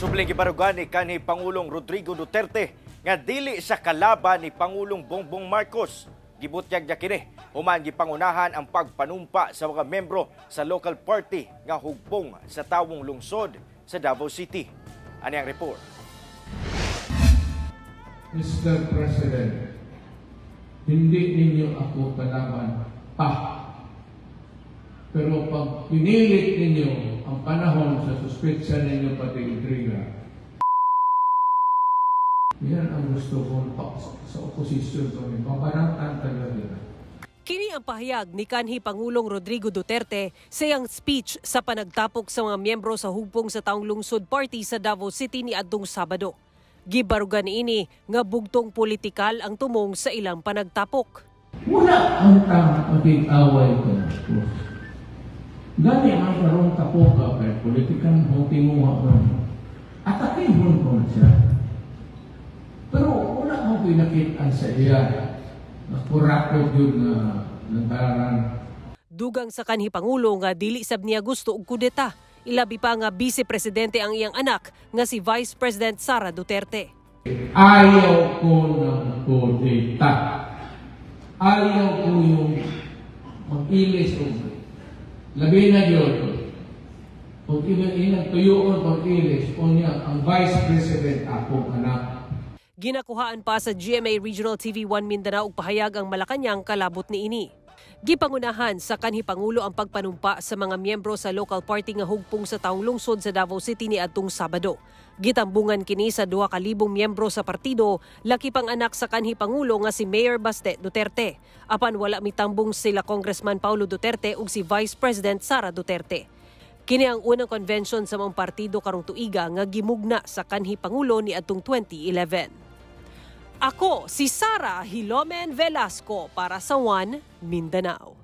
Subling gibarugan ni kanhi Pangulong Rodrigo Duterte nga dili sa kalaban ni Pangulong Bongbong Marcos. Gibutyag niya kini human gipangunahan ang pagpanumpa sa mga membro sa local party nga Hugpong sa Tawong Lungsod sa Davao City. Ani ang report. Mr. President, hindi ninyo ako kalaban pa. Pero pag pinilit ninyo ang panahon sa suspetsa ninyo pati intriga, yan ang gusto kong pa, sa oposisyon kami. Mabanatan talaga nila. Kini ang pahayag ni kanhi Pangulong Rodrigo Duterte sa iyang speech sa panagtapok sa mga miyembro sa Hugpong sa Taong Lungsod Party sa Davao City ni adtong Sabado. Gibarugan ini nga bugtong politikal ang tumong sa ilang panagtapok. Wala ang tang makig-away ko. Gani man karon tapoka kay politikan mo tinguha man. Atakihon ko na siya. Pero wala mo pinakitaan sa iya. Nakurakot yun na lantaran. Dugang sa kanhi Pangulo nga dili sab niya gusto og kudeta. Ilabi pa nga vice presidente ang iyang anak nga si Vice President Sara Duterte. Ayaw ko ng kudeta. Ayaw ko yung mag-ilis o labi na yun. Kung ilang tuyuon pag-ilis, o niya, ang Vice President akong anak. Ginakuhaan pa sa GMA Regional TV 1 Mindanao og pahayag ang Malacañang kalabot niini. Gipangunahan sa kanhi Pangulo ang pagpanumpa sa mga miyembro sa local party nga Hugpong sa Taong Lungsod sa Davao City ni adtong Sabado. Gitambungan kini sa 2,000 miyembro sa partido, laki pang anak sa kanhi Pangulo nga si Mayor Baste Duterte. Apan wala mitambong sila Congressman Paulo Duterte ug si Vice President Sara Duterte. Kini ang unang convention sa mga partido karong tuiga nga gimugna sa kanhi Pangulo ni adtong 2011. Ako si Sara Hilomen Velasco para sa One Mindanao.